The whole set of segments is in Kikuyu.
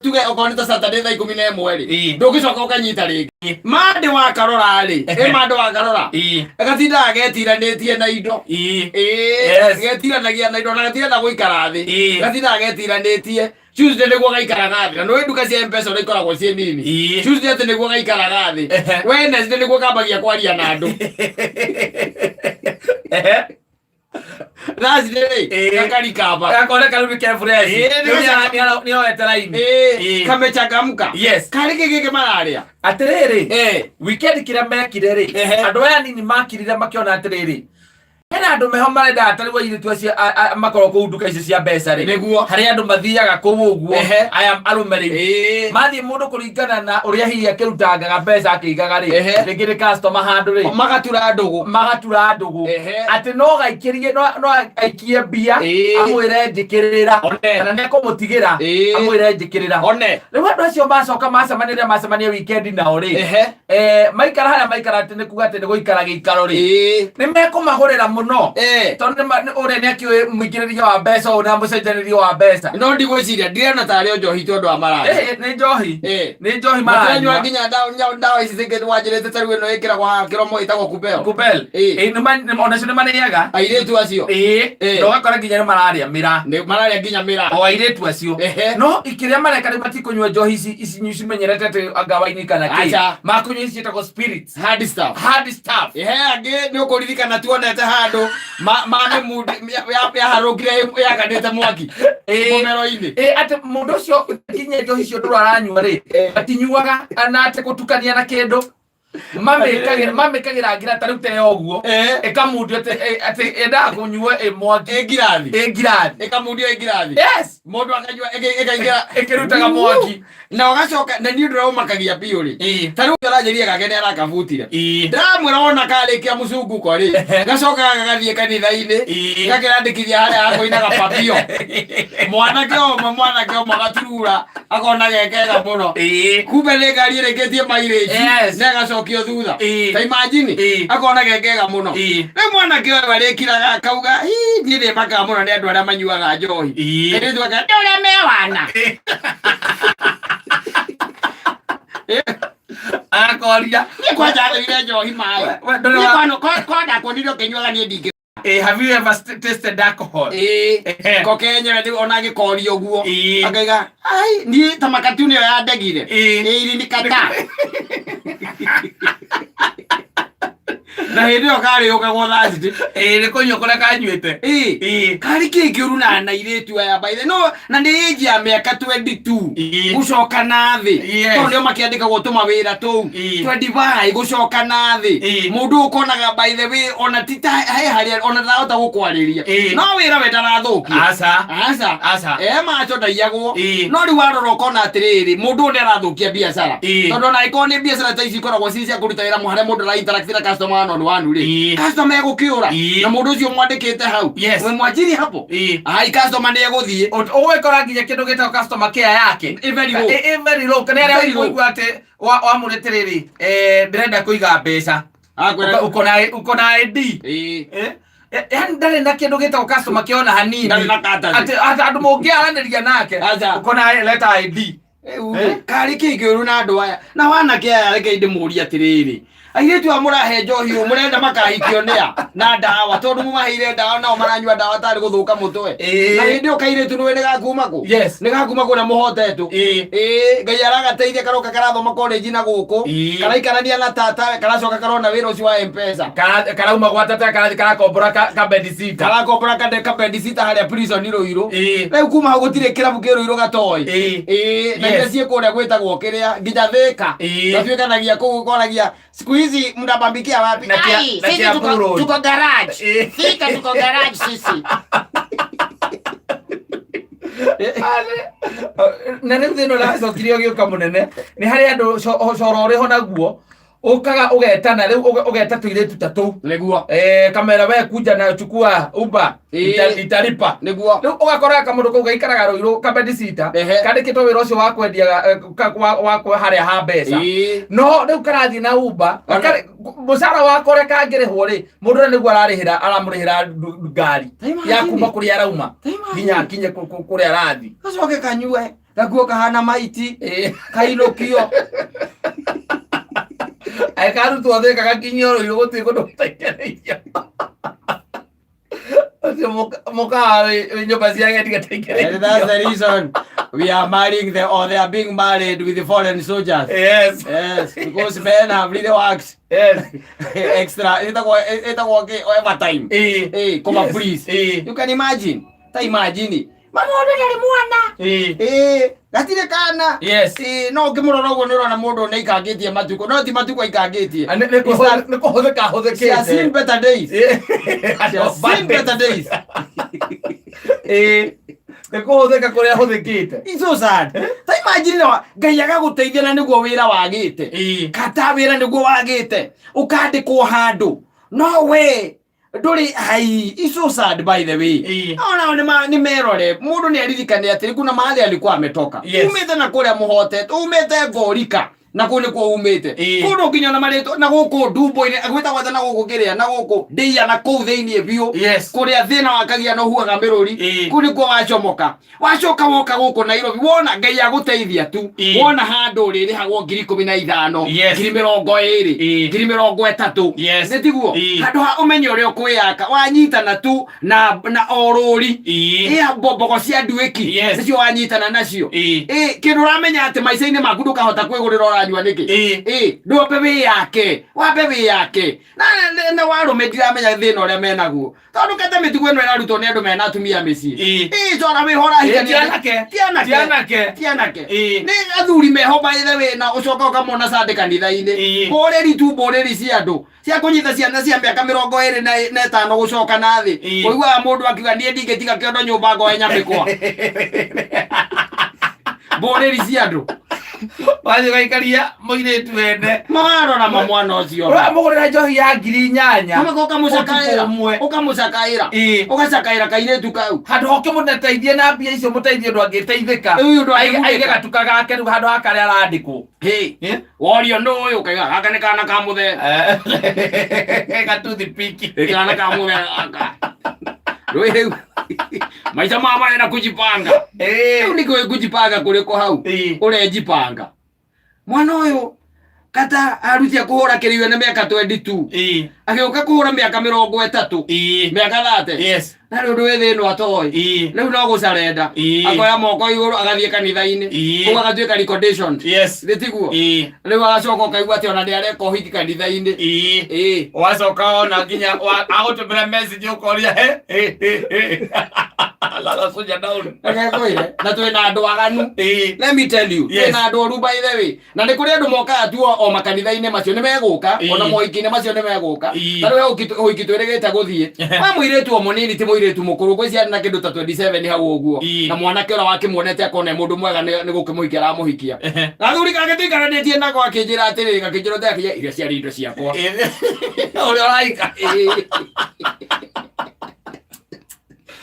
Tuge okorwo nĩ ta Saturday thaa 11 rĩ, ndũngĩcoka ũkanyita rĩngĩ. Mandĩ wa Karora rĩ, ĩ Mandĩ wa Karora gatindaga getiranĩtie na indo. Ĩĩ, getiranagia na indo na gatirenda gũikara thĩ. Gatindaga getiranĩtie. Tuesday nĩguo gaikaraga thĩ, na nĩũĩ nduka cia Mpesa ũrĩa ikoragwo ciĩ nini. Tuesday atĩ nĩguo gaikaraga thĩ. Wednesday nĩguo kambagia kwaria na andũ. Thursday rĩ, gakarikaba. Gakoneka rĩu nĩ ke fresh. Ĩĩ, Rĩu nĩoete raini. Ĩĩ, kamechangamka. Karĩ kĩ gĩkĩ mararĩa? Atĩrĩrĩ, weekend kĩrĩa mekire rĩ, andũ aya nini makirire makĩona atĩrĩrĩ, hena andũ meho marendaga ta rĩu airĩtu acio makorwo kũu nduka icio cia mbeca rĩ, harĩ andũ mathiaga kũu ũguo, aya arũme rĩu mathiĩ mũndũ kũringana na ũrĩa hihi akĩrutangaga mbeca akĩigaga rĩ, rĩngĩ nĩ customer handũ rĩ, Magatura ndũgũ. Magatura ndũgũ. Atĩ no gaikĩrie, no aikie mbia, amwĩre njĩkĩrĩra, kana nĩ ekũmũtigĩra, amwĩre njĩkĩrĩra. Rĩu andũ acio macoka macemania rĩrĩa macemania weekend nao rĩ, maikara harĩa maikara, atĩ nĩ kuga atĩ nĩ gũikara gĩikaro rĩ, nĩ mekũmagũrĩra mũno, tondũ ũrĩa nĩ akĩũĩ mũingĩrĩrio wa mbeca ũũ na mũcenjanĩrio wa mbeca. No ndigwĩciria, ndirona tarĩ o njohi tondũ wa mararĩa. Nĩ njohi. Nĩ njohi matiranyua maranyua. Nginya ndawa ici cingĩ wanjĩrĩte, ta rĩu ĩno ĩkĩragwo haha kĩromo ĩtagwo kubeo. Kubel. Onacio nĩ marĩaga. Airĩtu acio. Na ũgakora nginya nĩ mararĩa mĩra. Nĩ mararĩa nginya mĩra. O airĩtu acio. No ikĩrĩa mareka rĩu, matikũnyua njohi ici ici cimenyerete atĩ anga waini kana kĩ. Aca. Makũnyua ici ciĩtagwo spirits. Hard stuff. Hard stuff. Ehe, angĩ nĩ ũkũririkana tuonete handũ mamĩmundi yaharũkire yakanĩte mwaki mũmero-inĩ. Ĩĩ, atĩ mũndũ ũcio nginya njohi icio ndũrũ aranyua rĩ, matinyuaga na atĩ gũtukania na kĩndũ, mamĩkagĩra ngira ta rĩu ta ĩyo ũguo, ĩkamundio atĩ yendaga kũnyua ĩ mwaki. Ĩ ngirathi. Ĩ ngirathi. Ĩkamundio ĩ ngirathi. Yes. Mũndũ akanyua ĩkaingĩra. Ĩkĩrutaga mwaki. Na ũgacoka na niĩ ũndũ ũrĩa ũmakagia biũ rĩ, ta rĩu aranjĩria gake nĩ arakabutire. Ndamwĩra wona karĩkia mũcunguko rĩ, gacokaga gagathiĩ kanitha-inĩ, gakĩrandĩkithia harĩa hakũinaga pabio. Mwanake ũmwe, mwanake ũmwe agaturura akona ge kega mũno, kumbe nĩ ngari ĩrĩkĩtie mileage na ĩgacokio thutha. Ta imagine, akona ge kega mũno. Rĩu mwanake ũyũ arĩkiraga akauga, "Hii, niĩ nĩ makaga mũno nĩ andũ arĩa manyuaga njohi." Airĩtu aka nĩ ũrĩa mewana. Agakoria. Niĩ kwanja thũire njohi maĩ. We- ndũrĩ Niĩ kwa ndakuonire ũkĩnyuaga, niĩ ndingĩ. Have you ever tasted alcohol? Ĩĩ. Ko kenyewe rĩu ona agĩkoria ũguo, akaiga ai niĩ ta makatu nĩyo yandegire. Ĩĩ, ilinikata na hĩndĩ ĩyo karĩũkagwo Thursday. Ĩĩ, nĩ kũnyua kũrĩa kanyuĩte. Ĩĩ. Karĩ kĩ kĩũru na airĩtu aya, by the no na nĩ age ya mĩaka 22 gũcoka na thĩ, tondũ nĩo makĩandĩkagwo tũmawĩra tũu. 25 gũcoka na thĩ, mũndũ ũkonaga, by the way, ona ti ta he harĩa ona ndarahota gũkwarĩria, no wĩra we ndarathũkia. Aca. Aca. Aca. E macho ndaiyagwo. No rĩu warora ũkona atĩrĩrĩ, mũndũ ũyũ nĩ arathũkia biacara, tondũ ona angĩkorwo nĩ biacara ta ici ikoragwo ci cia kũruta wĩra harĩa mũndũ ara interact na customer one on one rĩ, customer egũkĩũra na mũndũ ũcio mwandĩkĩte hau, mwajiri hapo, ai, customer nĩ egũthiĩ. Ũgwĩkora nginya kĩndũ gĩtagwo customer care yake Ĩ very low. Ĩ very low. Nĩ arĩa Very low. ũigua atĩ wamũrĩ atĩrĩrĩ, ndĩrenda kũiga mbeca. Akwĩra Uko na ID? Ĩĩ. Yani ndarĩ na kĩndũ gĩtagwo customer care ona hanini. Ndarĩ na courtesy. Atĩ andũ mũngĩaranĩria nake. Aca. Uko na leta ID. Rĩu rĩ, karĩ kĩ kĩũru na andũ aya na wanake aya? Reke ndĩmũrie atĩrĩrĩ, airĩtu aya mũrahe njohi ũũ, mũrenda makahikio nĩa na ndawa? Tondũ mũmaheire ndawa, nao maranyua ndawa tarĩ gũthũka mũtwe. Na hĩndĩ ĩyo kairĩtu nĩwe nĩ gakuma kũ? Nĩ gakuma kũ na mũhotetwo? Ĩĩ, Ngai aragateithia, karoka karathoma college na gũkũ, karaikarania na tata, karacoka karona wĩra ũcio wa Mpesa. Karauma gwa tata, karathiĩ karakombora ka bedsitter. Karakombora ka bedsitter harĩa prison Rũirũ. Rĩu kuma hau gũtirĩ kĩrabu kĩ Rũirũ gatoĩ. Ĩĩ, na iria ciĩ kũrĩa gwĩtagwo kĩrĩa nginya Thĩka. Gatuĩkanagia kũu, ũkoragia siku hizi mnabambikia wapi? Na Ai, sisi kia tuko, Road. tuko garage. Thika tuko garage sisi. Na rĩu thĩna ũracokire ũgĩũka mũnene nĩ harĩ andũ coro ũrĩ ho naguo ũkaga ũgetana rĩu ũgeta tũirĩtu ta tũu. Kamera we kuja na chukua Uber, italipa. Rĩu ũgakora kamũndũ kau gaikaraga Rũirũ kabedisita, kandĩkĩtwo wĩra ũcio wa kwendia wa harĩa ha mbeca, no rĩu karathiĩ na Uber. Mũcara wako ũrĩa kangĩrĩhwo rĩ, mũndũ ũrĩa nĩguo ararĩhĩra, aramũrĩhĩra ngari Ta imagine. ya kuma kũrĩa arauma Ta imagine. nginya akinye kũrĩa arathiĩ. Gacoke kanyue. Gakuo kahana maiti kainũkio. Karutwo thĩka gakinyio rũirũ gũtirĩ kũndũ gũtaingĩrĩirio. Ũcio mũkawa wĩ nyũmba cia agendi And that's gataingĩrĩirio. the reason we are marrying the or they are being married with the foreign soldiers. Yes. Yes, because men have really worked extra. Ĩtagwo kĩ? Overtime. Koma please. You can imagine. Ta imagine. Mama ũyũ ndarĩ mwana. Gatirĩ kana. No ũngĩmũrora ũguo nĩ ũrona mũndũ nĩ aikangĩtie matukũ. No ti matukũ aikangĩtie. Nĩ kũhũthĩka She has seen hũthĩkĩte. better days. She has seen better days. Nĩ kũhũthĩka kũrĩa hũthĩkĩte. It's so sad. Ta imagine na Ngai agagũteithia na nĩguo wĩra wagĩte. Kata wĩra nĩguo wagĩte. Ũkandĩkwo handũ. No we ndũrĩ hai. It's so sad by the way. Ona nĩ merore. Mũndũ nĩ aririkane atĩ kuna mahali alikuwa ametoka. Umĩte na kũrĩa mũhotete, umĩte Ngorika. Na kũu nĩkuo umĩte. Kũndũ nginya na marĩtwa na gũkũ ndumbo-inĩ, gwĩtagwo atĩa na gũkũ kĩrĩa, na gũkũ ndĩia na kũu thĩinĩ biũ. Kũrĩa thĩna wakagia na ũhuhaga mĩrũri. Kũu nĩkuo wacomoka. Wacoka woka gũkũ Nairobi, wona Ngai agũteithia tu. Wona handũ ũrĩrĩhagwo 15,000, 20,000, 30,000. Nĩ tiguo? Handũ ha ũmenye ũrĩa ũkwĩyaka, wanyitana tu na orũri. Ĩa mbogo cia nduĩki. Nĩcio wanyitana nacio. Kĩndũ ũramenya atĩ maica-inĩ maku ndũkahota kwĩgũrĩra ũranyua nĩkĩ? Ndwambe wĩyake, wambe wĩyake. Na warũme ndiramenya thĩna ũrĩa menaguo. Tondũ kete mĩtugo ĩno ĩrarutwo nĩ andũ mena atumia mĩciĩ. Cora wĩho ũrahikania. Ti anake. Ti anake. Ti anake. Ti anake. Nĩ athuri meho by the way, na ũcoka ũkamona Sunday kanitha-inĩ. Mbũrĩri tu, mbũrĩri cia andũ. Cia kũnyita ciana cia mĩaka 25 gũcoka na thĩ. Ũiguaga mũndũ akiuga niĩ ndingĩtiga kĩondo nyũmba ngoe nyamĩkwa. Mbũrĩri cia andũ. Wathiĩ ũgaikaria mũirĩtu wene. Marora ma mwana ũcio. Ũramũgũrĩra njohi ya 8,000. Ũgacoka ũkamũcakaĩra. Ũtukũ ũmwe. Ũkamũcakaĩra. Ũgacakaĩra kairĩtu kau. Handũ ha ũkĩmũteithie na mbia icio mũteithie ũndũ angĩteithĩka. Rĩu ũndũ Aige angĩgunĩka. gatuka gake rĩu handũ ha karĩa arandĩkwo. Worio nũ ũyũ ũkaiga gaka nĩ kana ka mũthee. Gatuthi piki. Nĩ kana ka mũthee gaka. Rĩu rĩu maica ma marenda kujipanga. Rĩu nĩkĩo kujipanga kũrĩkũ hau? Ũrejipanga. Mwana ũyũ kata arutia kũhũra kĩrĩiwe na mĩaka 22. Agĩũka kũhũra mĩaka 30. Mĩaka 30. Na rĩu ũndũ wĩ thĩ ĩno atoĩ. Rĩu no gũcarenda. Akoya moko igũrũ agathiĩ kanitha-inĩ. Kũu agatuĩka reconditioned. Nĩ tiguo? Rĩu agacoka ũkaigua atĩ ona nĩ areka ũhiki kanitha-inĩ. Wacoka ona nginya agũtũmĩra message ũkoria he he he he. Lala soja down. Reke ngwĩre, na twĩna andũ aganu. Let me tell you, twĩna andũ oru by the way. Na nĩ kũrĩ andũ mokaga tu o makanitha-inĩ macio nĩ megũka, ona mohiki-inĩ macio nĩ megũka. Ta rĩu he ũhiki twĩrĩgĩte gũthiĩ. Wa mũirĩtu o mũnini ti mũirĩtu mũkũrũ, ngwĩciria arĩ na kĩndũ ta 27 hau ũguo. Na mwanake ũrĩa wakĩmuonete akona e mũndũ mwega nĩ gũkĩmũhikia aramũhikia. Gathuri kangĩ tũikaranĩtie nako akĩnjĩra atĩrĩrĩ, gakĩnjĩra ũtakĩnjĩra iria ciarĩ indo ciakwa. Ũrĩa ũraika.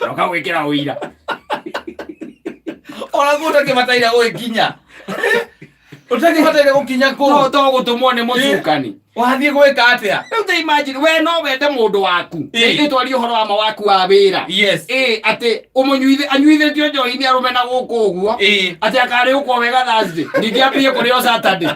Roka gwĩkĩra ũira. Ona kũu ũtakĩbataire gũgĩkinya. Ũtakĩbataire gũkinya kũu. No to gũtũmwo nĩ mũcukani. Wathiĩ gwĩka atĩa? Rĩu ta imagine we no wende mũndũ waku. Ĩ twarie ũhoro wa ma waku wa wĩra. Atĩ ũmũnyuithi anyuithĩtio njohi nĩ arũme na gũkũ ũguo. Atĩ akarĩũkwo wega Thursday. Ningĩ ambie kũrĩo Saturday.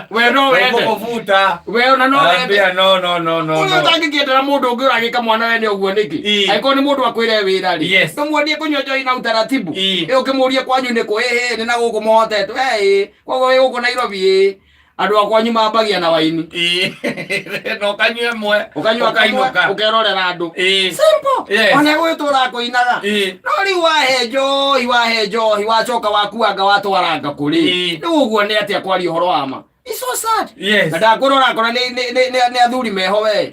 We no wende. Gũkũbuta. We ona no wende. Ambia no no no no. Ũrĩa ũtangĩkĩendera mũndũ ũngĩ ũragĩka mwana wene ũguo nĩkĩ? Angĩkorwo nĩ mũndũ akwĩre wĩra rĩ. Ndũmuonie kũnyua njohi na utaratibu. Ũkĩmũrie kwanyu nĩ kũ? Ĩhĩ nĩ na gũkũ mũhotetwo. Koguo wĩ gũkũ Nairobi ĩ. Andũ a kwanyu mambagia na waini. Na ũkanyua ĩmwe. Ũkanyua kamwe, Ũkainũka. ũkerorera andũ. Simple. Ona gwĩtũra kũinaga. No rĩu wahe njohi, wahe njohi, wacoka wakuanga watwaranga kũrĩ. Rĩu ũguo nĩ atĩa kwaria ũhoro wa ma? It's so sad. Na ndakwĩra ũrakora nĩ athuri meho we.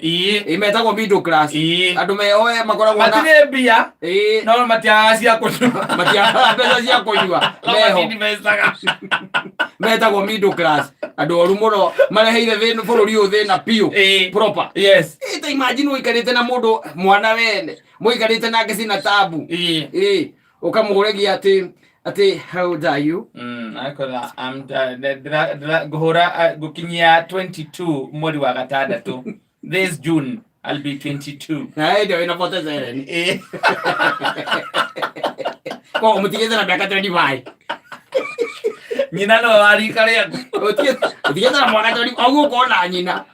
Metagwo middle class. Andũ meho we makoragwo na Matirĩ mbia. No matiagaga cia kũnyua. Matiagaga mbeca cia kũnyua. No Meho. matindibecaga. Metagwo middle class. Andũ oru mũno mareheire thĩna bũrũri ũyũ thĩna biũ. Proper. Ta imagine ũikarĩte na mũndũ mwana wene. Mũikarĩte nake cina tabu. Ũkamũragia atĩ how old are you? Akora, I'm ngũhũra, ngũkinyia 22 mweri wa gatandatũ. This June I'll be 22. Na hĩndĩ ĩyo wĩna 47. Koguo mũtigĩte na mĩaka 25. Nyina nĩwe wa rika rĩaku. Ũtigĩte na mwana tondũ au ũkona nyina.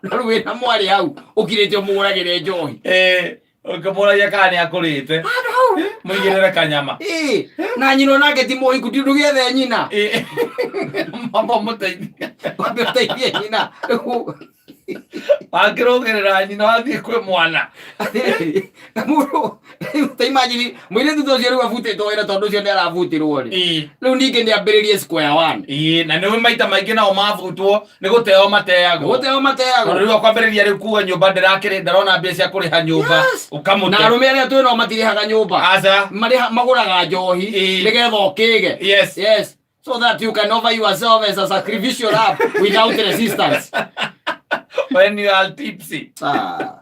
No rĩu wĩna mwarĩ hau ũkirĩte ũmũgũragĩre njohi. Ĩĩ, ũkĩmũragia kana nĩ akũrĩte. Handũ hau. Mũigĩrĩre kanyama. Ĩĩ, na nyina onake ti mũhiku ti ndũgĩethe nyina. Ĩĩ. Mamba mũteithie. Wambe ũteithie nyina. Rĩu Wakĩrũgĩrĩra nyina wathiĩ kwĩ mwana. Atĩrĩrĩ, na mũndũ ta imagine mũirĩtu ta ũcio rĩu abutĩtwo wĩra tondũ ũcio nĩ arabutirwo rĩ. Ĩĩ. Rĩu ningĩ nĩ ambĩrĩrie square one. Ĩĩ, na nĩ maita maingĩ nao mabutwo nĩ gũteo mateagwo. Gũteo mateagwo. Tondũ rĩu akwambĩrĩria rĩu kuga nyũmba ndĩrakĩrĩ ndarona mbia cia kũrĩha nyũmba. Yes. Ũkamũte. Na arũme arĩa twĩ nao matirĩhaga nyũmba. Aca. Marĩha magũraga njohi Ĩĩ. nĩgetha ũkĩge. Yes. Yes. So that you can offer yourself as a sacrificial lamb without resistance. When you are tipsy. Ah.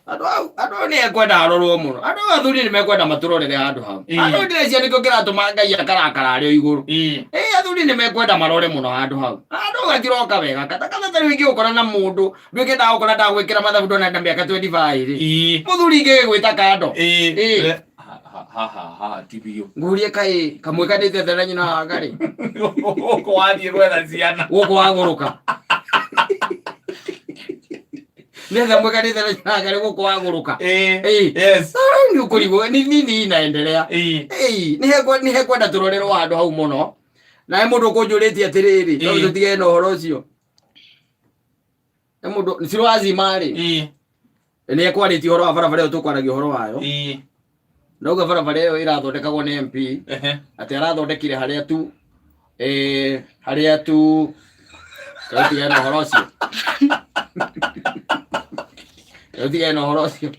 Andũ au andũ au nĩ ekwenda arorwo mũno. Andũ au athuri nĩ mekwenda matũrorere handũ hau. Ĩĩ. Andũ ndĩreciria nĩkĩo kĩratũma Ngai akarakara arĩ o igũrũ. Ĩĩ. Ĩĩ athuri nĩ mekwenda marore mũno handũ hau. Andũ gatiroka wega. Kata kata ta rĩu ingĩgũkora na mũndũ nduĩke ndagũkora ndagwĩkĩra mathabu ndona na mĩaka 25 rĩ. Ĩĩ. Mũthuri ingĩgĩgwĩta kando. Ĩĩ. Ĩĩ. Haha haha ti biũ. Ngurie kaĩ kamwĩkanĩte tena nyina wa ngarĩ. Gũkũ wathiĩ gwetha ciana. Gũkũ wagũrũka. Nĩetha mwĩkanĩte na nyina wa ngarĩ gũkũ wagũrũka. Ĩĩ. Ĩĩ. Yes. Rĩu nĩ ũkũrigwo nĩ nini inaendelea. Ĩĩ. Ĩĩ, nĩ hekwenda tũrorerwo handũ hau mũno. Nawe mũndũ ũkũnjũrĩtie atĩrĩrĩ, tondũ Ĩĩ. tũtigane na ũhoro ũcio. Nĩ mũndũ Siloazima rĩ, Ĩĩ. nĩ ekwarĩtie ũhoro wa barabara ĩyo tũkwaragia ũhoro wayo. Ĩĩ. Ndauga barabara ĩyo ĩrathondekagwo nĩ MP Ehe. atĩ arathondekire harĩa tu eh, harĩa tu tũtigane na ũhoro ũcio. Tũtigane na ũhoro ũcio.